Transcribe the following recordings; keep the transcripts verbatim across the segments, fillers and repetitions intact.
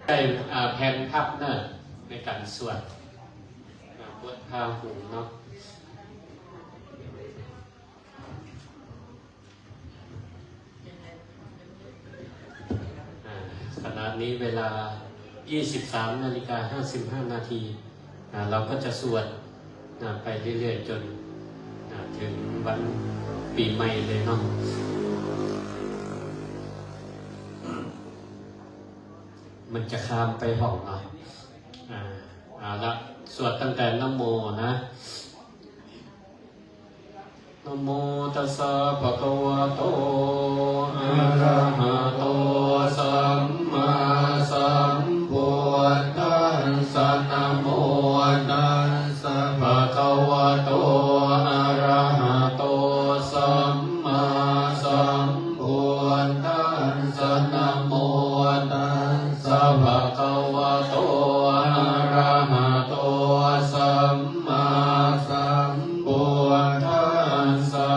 ได้อ่าแผ่นพับเนอะในการสวดอ่าบทพาหุงเนาะ อ่าขณะนี้เวลา ยี่สิบสามนาฬิกาห้าสิบห้านาที อ่าเราก็จะสวดอ่าไปเรื่อยๆ จนอ่าถึงวันปีใหม่เลยเนาะ มันจะข้ามไปห้องเนาะ อ่าเอาละ สวดตั้งแต่นะโมนะ Namo tassa bhagavato arahato sammāsambuddhassa. Namo tassa bhagavato arahato sammāsambuddhassa. Namo tassa bhagavato arahato sammāsambuddhassa.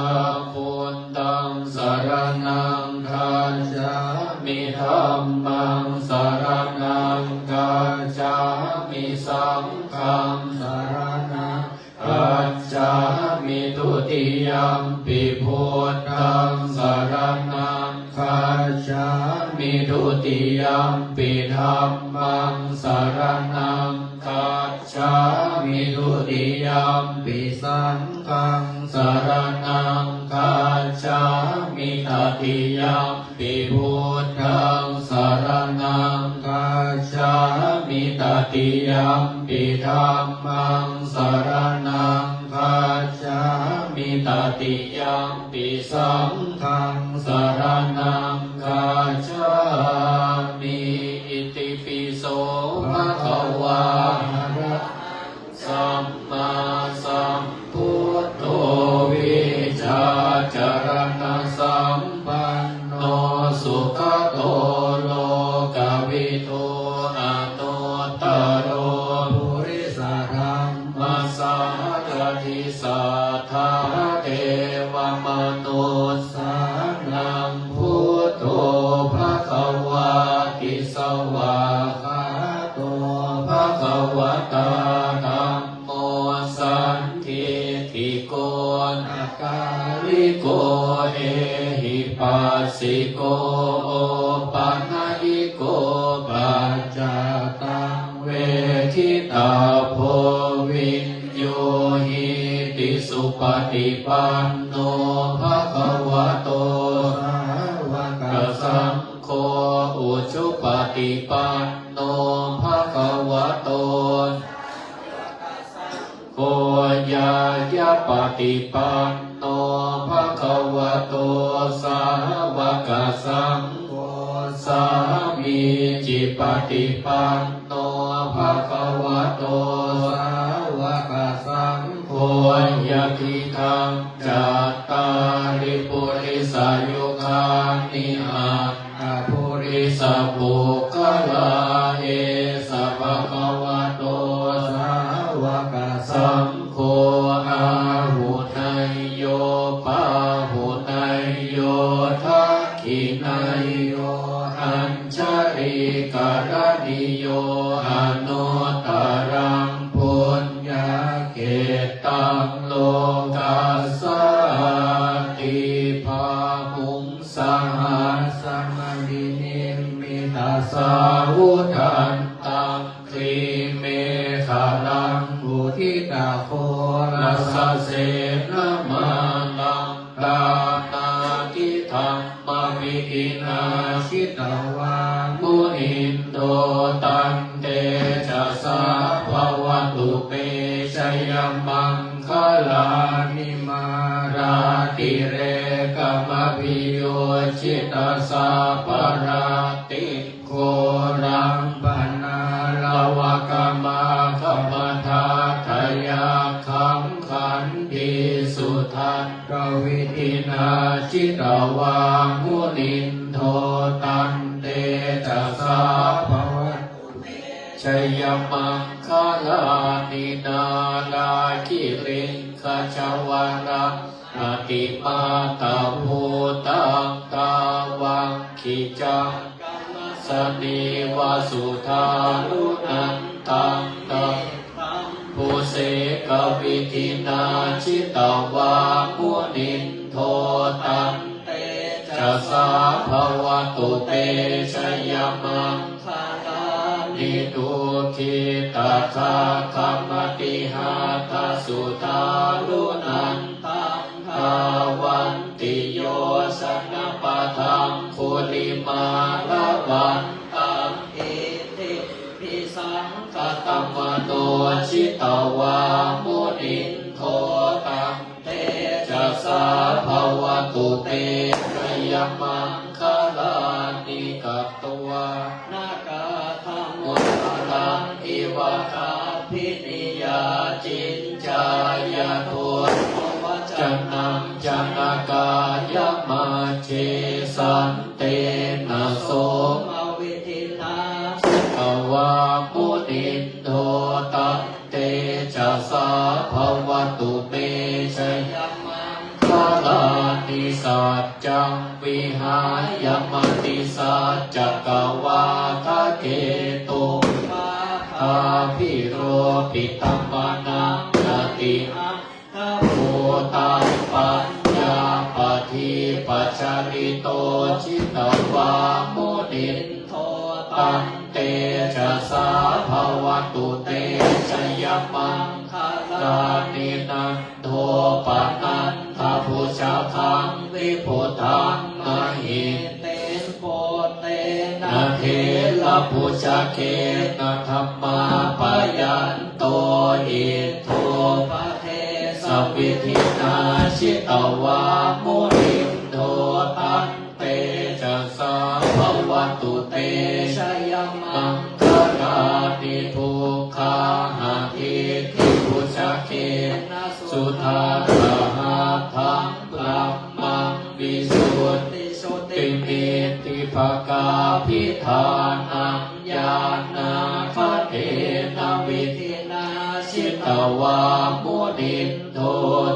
Buddhaṃ saraṇaṃ gacchāmi. Dhammaṃ saraṇaṃ gacchāmi. Saṅghaṃ saraṇaṃ gacchāmi. Dutiyampi buddhaṃ saraṇaṃ gacchāmi. Dutiyampi dhammaṃ saraṇaṃ gacchāmi. Dutiyampi saṅghaṃ saraṇaṃ gacchāmi. Tatiyampi buddhaṃ saraṇaṃ gacchāmi. Tatiyampi dhammaṃ saraṇaṃ gacchāmi. Tatiyampi saṅghaṃ saraṇaṃ gacchāmi. Itipi so bhagavā sammāsambuddho vijjācaraṇasampanno sugato lokavidū anuttaro purisadammasārathi satthā devamanussānaṃ buddho bhagavāti. Svākkhāto bhagavatā dhammo sandiṭṭhiko akāliko ehipassiko opanayiko paccattaṃ veditabbo viññūhīti. Supaṭipanno bhagavato sāvakasaṅgho, ujupaṭipanno bhagavato sāvakasaṅgho, ñāyapaṭipanno bhagavato sāvakasaṅgho, sāmīcipaṭipanno bhagavato sāvakasaṅgho, yadidaṃ cattāri purisayugāni aṭṭha purisapuggalā, esa bhagavato sāvakasaṅgho, āhuneyyo pāhuneyyo dakkhiṇeyyo añjalikaraṇīyo anuttaraṃ puññakkhettaṃ lokassāti. Bāhuṃ sahassamabhinimmitasāvudhantaṃ, grīmekhalaṃ uditaghorasasenamāraṃ, dānādidhammavidhinā jitavā munindo, tantejasā bhavatu te jayamaṅgalāni. Mārātirekamabhiyujjhitasabbarattiṃ, ghorampanāḷavakamakkhamathaddhayakkhaṃ, khantīsudantavidhinā jitavā munindo, tantejasā bhavatu jayamaṅgalāni. Nāḷāgiriṃ gajavaraṃ atimattabhūtaṃ, dāvaggicakkamasanīva sanīva sudāruṇantaṃ, mettambusekavidhinā jitavā munindo, tantejasā bhavatu te jayamaṅgalāni. Duggitakhaggamatihatthasudāruṇantaṃ, dhāvantiyojanapathaṅgulimālavantaṃ, iddhībhisaṅkhatamano jitavā munindo, tantejasā bhavatu te jayamaṅgalāni. Katvāna kaṭṭhamudaraṃ iva gabbhinīyā, ciñcāya duṭṭhavacanaṃ janakāyamajjhe, santena somavidhinā jitavā munindo, tantejasā bhavatu te jayamaṅgalāni. Saccaṃ vihāya matisaccakavādaketuṃ, vādābhiropitamanaṃ atiandhabhūtaṃ, paññāpadīpajalito jitavā munindo, tantejasā bhavatu te jayamaṅgalāni. Nan dopanandabhujagaṃ vibudhaṃ mahiddhiṃ, puttena therabhujagena damāpayanto, iddhūpadesavidhinā jitavā munindo, tantejasā bhavatu te jayamaṅgalāni. Duggāhadiṭṭhibhujagena sudaṭṭhahatthaṃ, brahmaṃ visuddhijutimiddhibakābhidhānaṃ, ñāṇāgadena vidhinā jitavā munindo,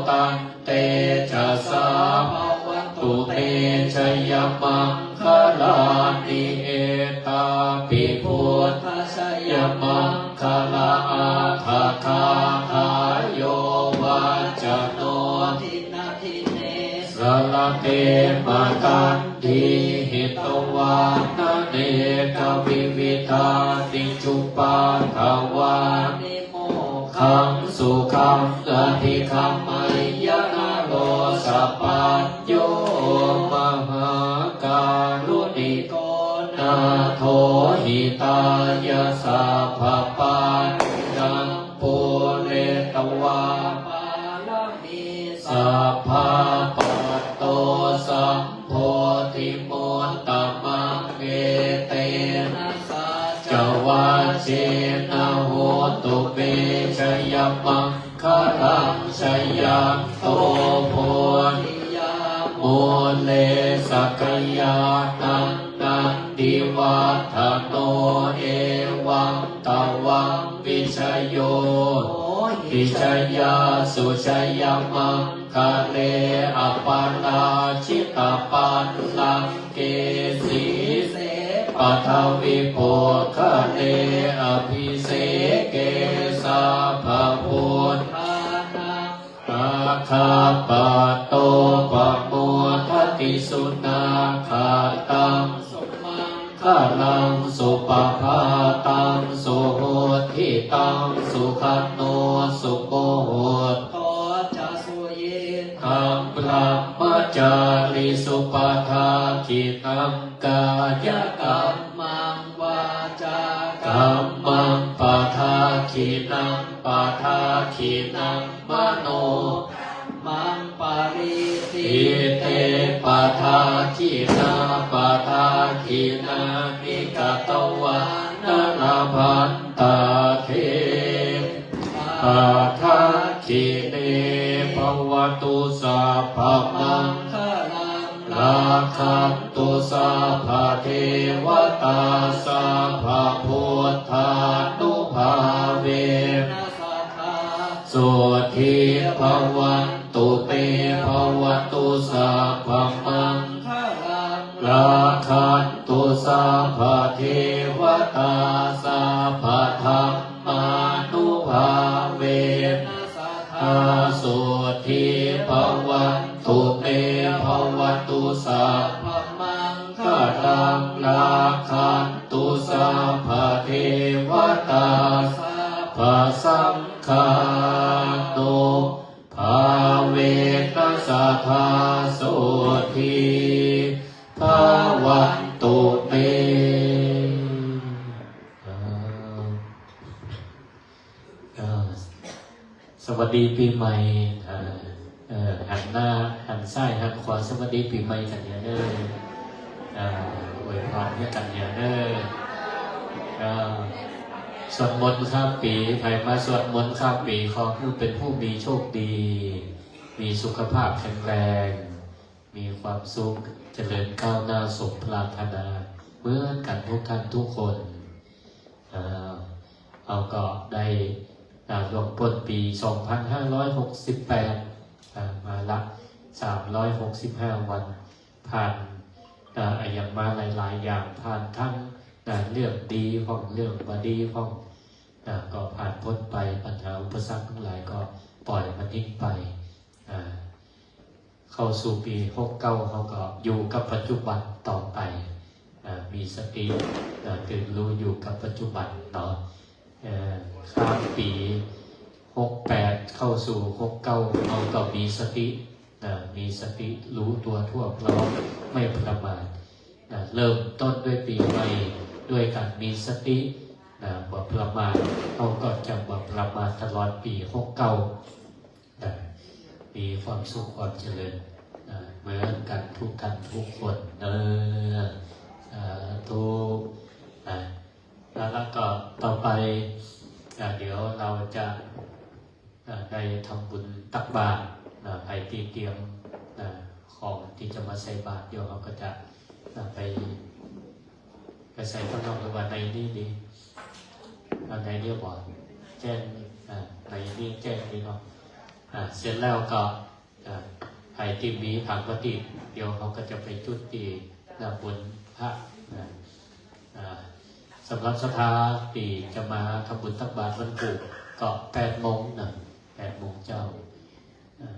tantejasā bhavatu te jayamaṅgalāni. Etāpi buddhajayamaṅ galaaṭṭhagāthā, yo vācano dinadine sarate matandī, hitvānanekavividhāni cupaddavāni, mokkhaṃ sukhaṃ adhigameyya naro sapañño. Mahākāruṇiko nātho, hitāya sabbapāṇinaṃ, pūretvā pāramī sabbā, patto sambodhimuttamaṃ, etena saccavajjena, hotu me jayamaṅ galaṃ. Jayanto bodhiyā mūle, sakyānaṃ nandivaḍḍhano, evaṃ tvaṃ vijayo hohi, jayassu jayamaṅgale, aparājitapallaṅ ke, sīse paṭhavipokkhare, abhiseke sabbabuddhānaṃ, aggappatto pamodati. Sunakkhattaṃ sumaṅgalaṃ, supabhātaṃ suhuṭṭhitaṃ, sukhaṇo sumuhutto ca, suyi ṭṭhaṃ brahmacārisu, padakkhiṇaṃ kāyakammaṃ, vācākammaṃ padakkhiṇaṃ, padakkhiṇaṃ manokammaṃ, paṇidhī te padakkhiṇā, padakkhiṇāni katvāna, labhantatthe padakkhiṇe. Bhavatu sabbamaṅgalaṃ, rakkhantu sabbadevatā, sabbabuddhānubhāvena, sadā sotthī bhavantu te. Bhavatu sabbamaṅgalaṃ, rakkhantu sabbade sabbadevatā sabbasaṅghānubhāvena sadā sotthī bhavantu me. อ่า อ่า สวัสดีปีใหม่ อ่า เอ่อ หันหน้า หันซ้าย หันขวา สวัสดีปีใหม่กันเนี่ยเด้อ อ่า อวยพรให้กันเนี่ยเด้อ อ่า สวดมนต์ข้ามปี ใครมาสวดมนต์ข้ามปี ขอให้เป็นผู้มีโชคดี มีสุขภาพแข็งแรง มีความสุข เจริญก้าวหน้าสมปรารถนา เหมือนกันทุกท่านทุกคน อ่า เอาก็ได้ อ่า ล่วงพ้นปี สองพันห้าร้อยหกสิบแปด อ่า มาละ สามร้อยหกสิบห้า วัน ผ่าน อ่า อย่างมาหลายๆ อย่าง ผ่านทั้ง อ่า เรื่องดีพ่อง เรื่องบ่ดีพ่อง อ่า ก็ผ่านพ้นไป ปัญหาอุปสรรคทั้งหลายก็ปล่อยมันทิ้งไป อ่า เข้าสู่ปี หกเก้า เขาก็อยู่กับปัจจุบันต่อไป อ่า มีสติ อ่า ตื่นรู้อยู่กับปัจจุบันเนาะ เอ่อ ข้ามปี หกแปด เข้าสู่ หกเก้า เขาก็มีสติ อ่า มีสติรู้ตัวทั่วพร้อม ไม่ประมาท อ่า เริ่มต้นด้วยปีใหม่ด้วยการมีสติ อ่า บ่ประมาท เขาก็จะบ่ประมาทตลอดปี หกเก้า นะ มีความสุขความเจริญ นะ เหมือนกันทุกท่านทุกคนเด้อ สาธุ นะ แล้ว แล้วก็ต่อไป อ่า เดี๋ยวเราจะ อ่า ได้ทำบุญตักบาตร นะ ใครที่เตรียม นะ ของที่จะมาใส่บาตร เดี๋ยวเราก็จะ นะ ไป ไปใส่ข้างนอก หรือว่าในนี้ดี เอาในนี้บ่ แจ้ง อ่า ในนี้แจ้งดีเนาะ อ่า เสร็จแล้วก็ อ่า ใครที่มีถังพลาสติก เดี๋ยวเขาก็จะไปจุดที่หน้าบนพระ นะ อ่า สำหรับศรัทธาที่จะมาทำบุญตักบาตรวันครูก็ แปดโมง นะ แปดโมงเช้า อ่า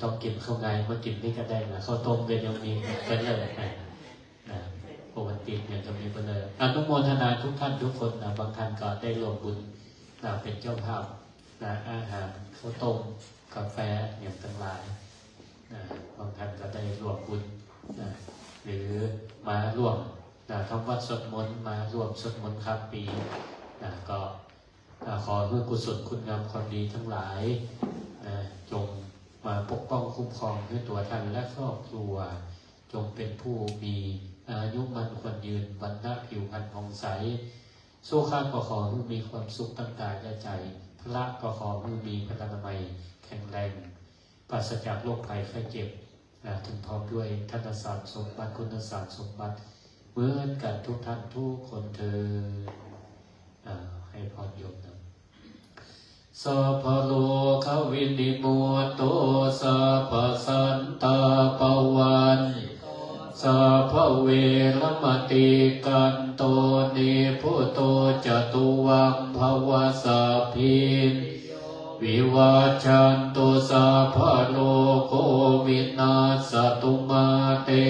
ต้องกินข้าวไง มากินนี่ก็ได้นะ ข้าวต้มก็ยังมีเพิ่นเลย นะ ปกติเนี่ยจะมีเพิ่นเลย อนุโมทนาทุกท่านทุกคนนะ บางท่านก็ได้ร่วมบุญ นะ เป็นเจ้าภาพ นะ อาหาร ข้าวต้ม กาแฟ อย่างทั้งหลาย นะ บางท่านก็ได้ร่วมบุญ นะ หรือมาร่วม นะ ทำวัตรสวดมนต์ มาร่วมสวดมนต์ข้ามปี นะ ก็ อ่า ขอให้กุศลคุณงามความดีทั้งหลาย นะ จงมาปกป้องคุ้มครองให้ตัวท่านและครอบครัว จงเป็นผู้มีอายุมั่นขวัญยืน วรรณะผิวพรรณผ่องใส สุขะก็ขอให้มีความสุขทั้งกายและใจ พละก็ขอให้มีพลานามัยแข็งแรง ปราศจากโรคภัยไข้เจ็บ นะ ถึงพร้อมด้วยธนสารสมบัติ คุณสารสมบัติ เหมือนกันทุกท่านทุกคนเทอญ อ่า ให้พรโยมนะ Sabbarogavinimutto, sabbasantāpavajjito, sabbaveramatikkanto, nibbuto ca tuvaṃ bhava. Sabbītiyo vivajjantu, sabbarogo vinassatu, mā te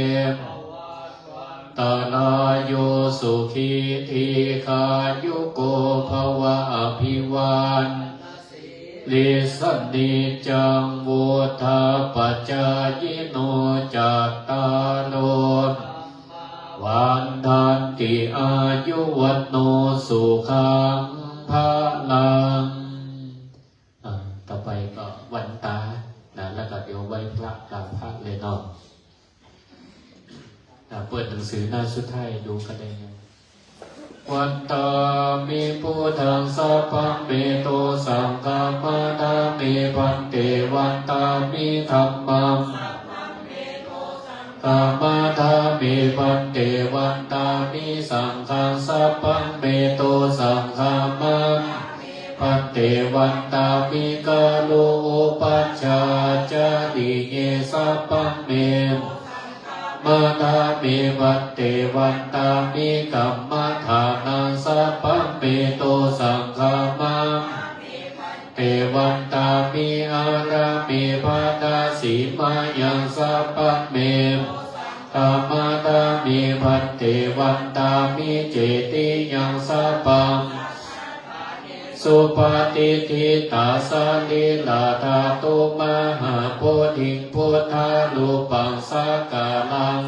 bhavatvantarāyo, sukhī dīghāyuko bhava. Abhivādanasīlissa niccaṃ vuḍḍhāpacāyino, cattāro dhammā vaḍḍhanti, āyu vaṇṇo sukhaṃ balaṃ. อ่า ต่อไปก็วันตา นะ แล้วก็เดี๋ยวไหว้พระกราบพระเลยเนาะ อ่า เปิดหนังสือหน้าสุดท้ายดูก็ได้นะ Vandāmi buddhaṃ sabbaṃ me dosaṃ khamatha me bhante. Vandāmi dhammaṃ khamatha me bhante. Vandāmi saṅghaṃ sabbaṃ me dosaṃ khamatha me bhante. Vandāmi guru upajjhācariye sabbaṃ me khamatha me bhante. Vandāmi kammadānaṃ sabbaṃ me dosaṃ khamatha me bhante. Vandāmi ārāme bhānasi mayaṃ sabbaṃ me khamatha me bhante. vandāmi cetiyaṃ sabbaṃ. Supatiṭṭhitā sarīradhātu mahābodhiṃ buddharūpaṃ sakkāraṃ.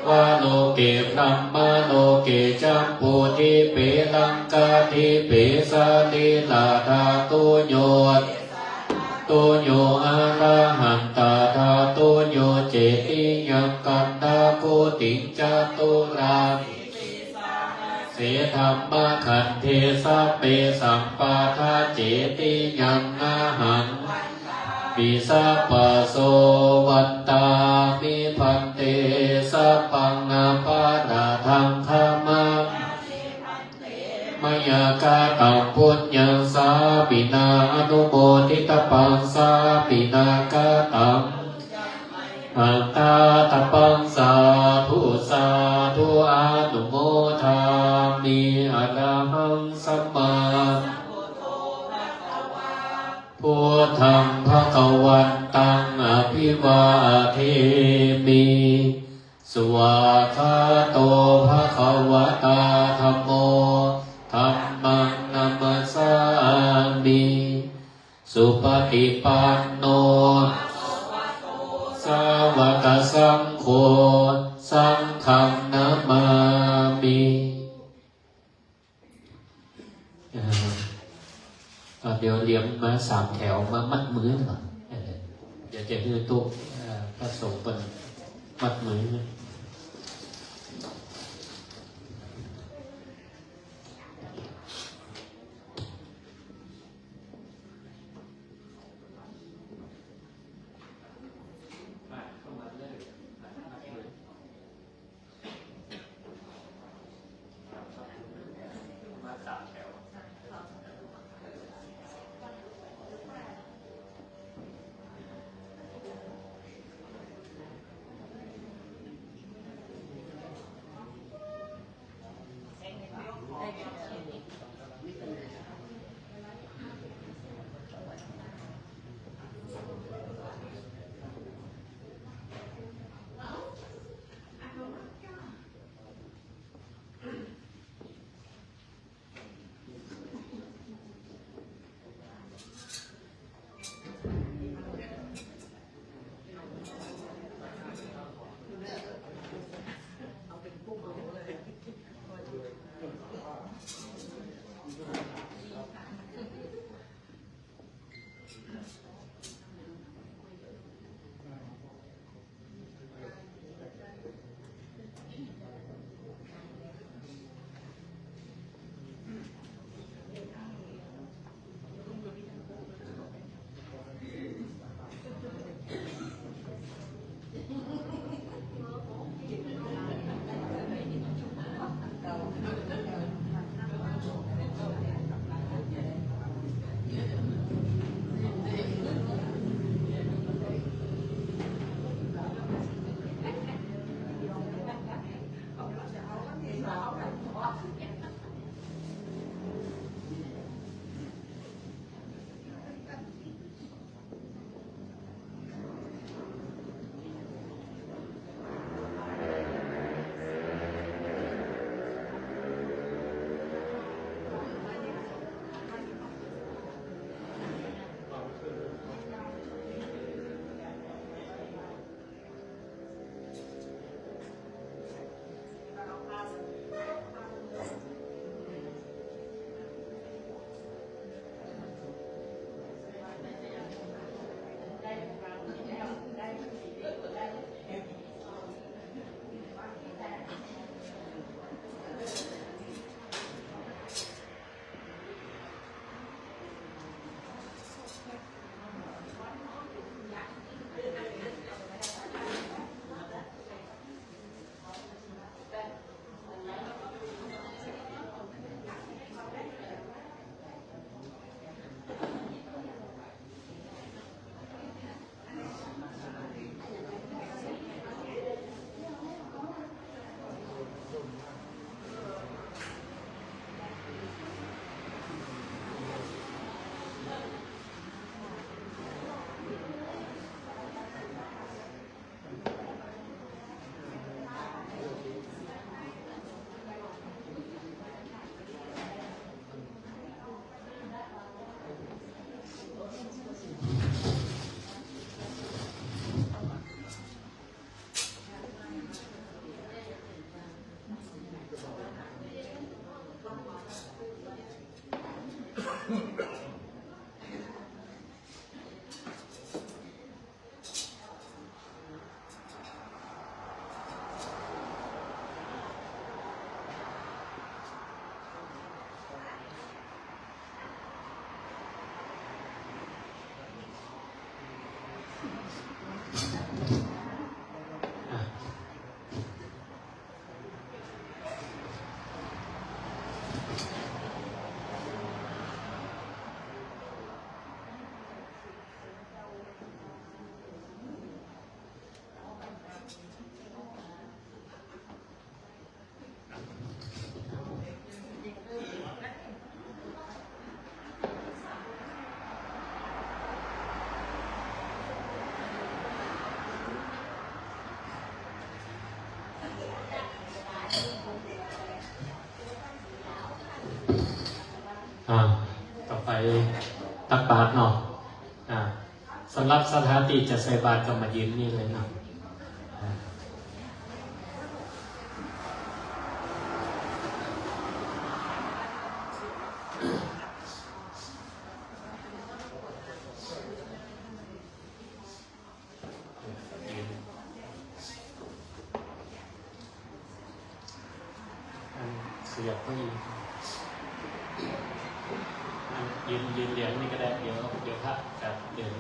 Devaloke brahmaloke jambudīpe laṅkādīpe sarīradhātuyo, tuyo arahantāthātuyo cetiyaṃ gandhagutiṃ caturā se dhammakkhandhe sabbe sampadācetiyaṃ nahaṃ vandāmi sabbaso. Vandāmi bhante, sabbaṃ aparādhaṃ khamatha mayā kataṃ puññaṃ sāminā anumoditabbaṃ, sāminā kataṃ mayhaṃ dātabbaṃ sādhu sādhu anumodāmi. Arahaṃ sammā buddhaṃ bhagavantaṃ abhivādemi. Svākkhāto bhagavatā dhammo, dhammaṃ namassāmi. Supaṭipanno sāvakasaṅgho, saṅghaṃ namāmi. เอ่อ เอ่อ เดี๋ยวเหลียมมาสามแถวมามัดมือหน่อย เออ เดี๋ยวจะให้ตุ๊ เอ่อ พระสงฆ์เป็นมัดมือ เ อ่า ต่อไปตักบาตรเนาะ อ่า สำหรับศรัทธาที่จะใส่บาตรก็มายืนนี่เลยเนาะ อ่า อันเสียบเข้าอีก อันยืน ยืนเหรียญนี่ก็ได้ เดี๋ยว เดี๋ยวพระจะเดิน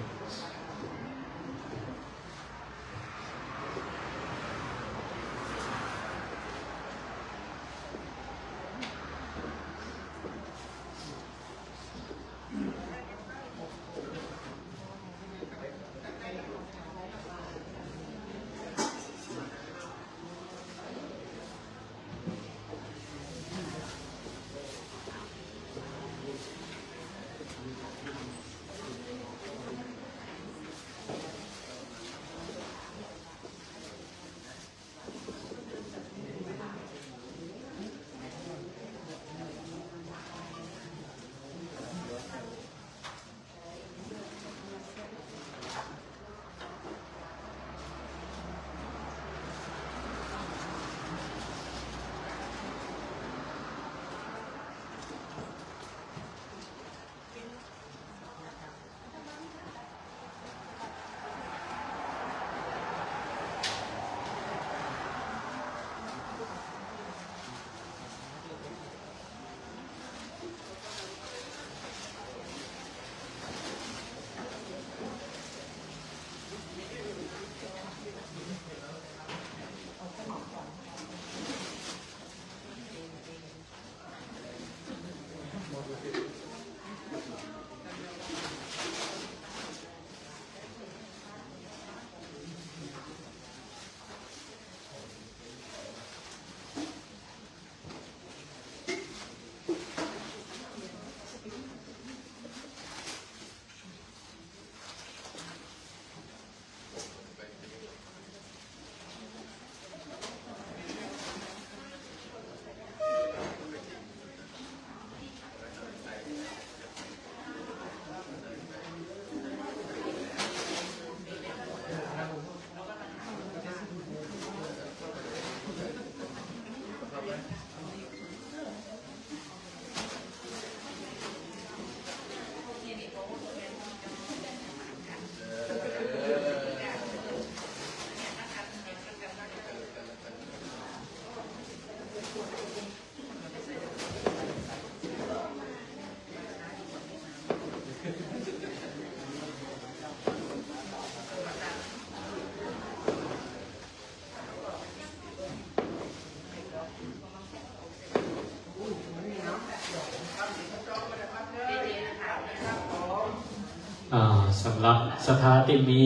อ่า สำหรับศรัทธาที่มี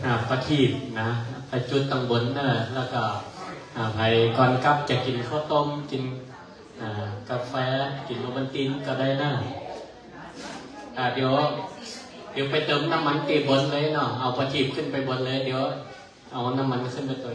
อ่า ประทีปนะ ไปจุดตังบนเนอะ แล้วก็ อ่า ใครก่อนกลับจะกินข้าวต้ม กิน อ่า กาแฟ กินโอวัลตินก็ได้นะ อ่า เดี๋ยว เดี๋ยวไปเติมน้ำมันที่บนเลยเนาะ เอาประทีปขึ้นไปบนเลย เดี๋ยวเอาน้ำมันขึ้นไปตัว